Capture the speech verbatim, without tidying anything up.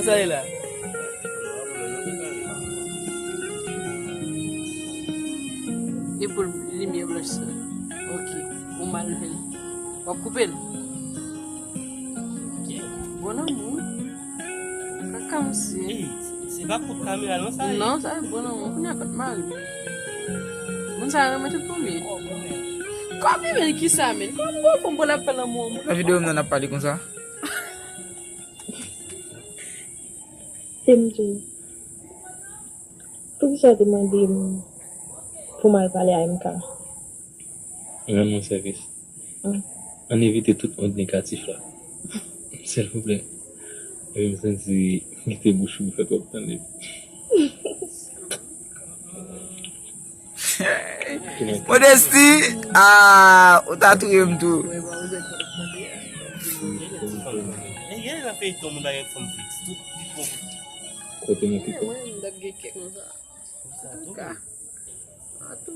Sa e la. E pou limyè blanch sa. Ok. Ou mal fè l. W ap koupe l. Bon lanmou. Kaka misye. Ey, se pa kout kamera non sa ye. Non, sa e bon lanmou. Kounye a kot mari. Moun sa renmen tout pou li. Kòb li men ki sa men. Kòm gwo fòm pou l ap fè lanmou. Nan videyo m nan ap pale konsa. Te m di w, poukisa w te mande m pou m al pale a M K? Rann mwen sèvis. Ann evite tout ond negatif la. Silvouplè. Epi m santi kite bouch ou fè twòp tande. Modesti, ah, ou ta touye m tou. Ey, gen nan feyton moun pa gen fanm fiks. Tout li pran pou. Kote nou kite? Mwen, m t ap gen kè konsa. Antouka.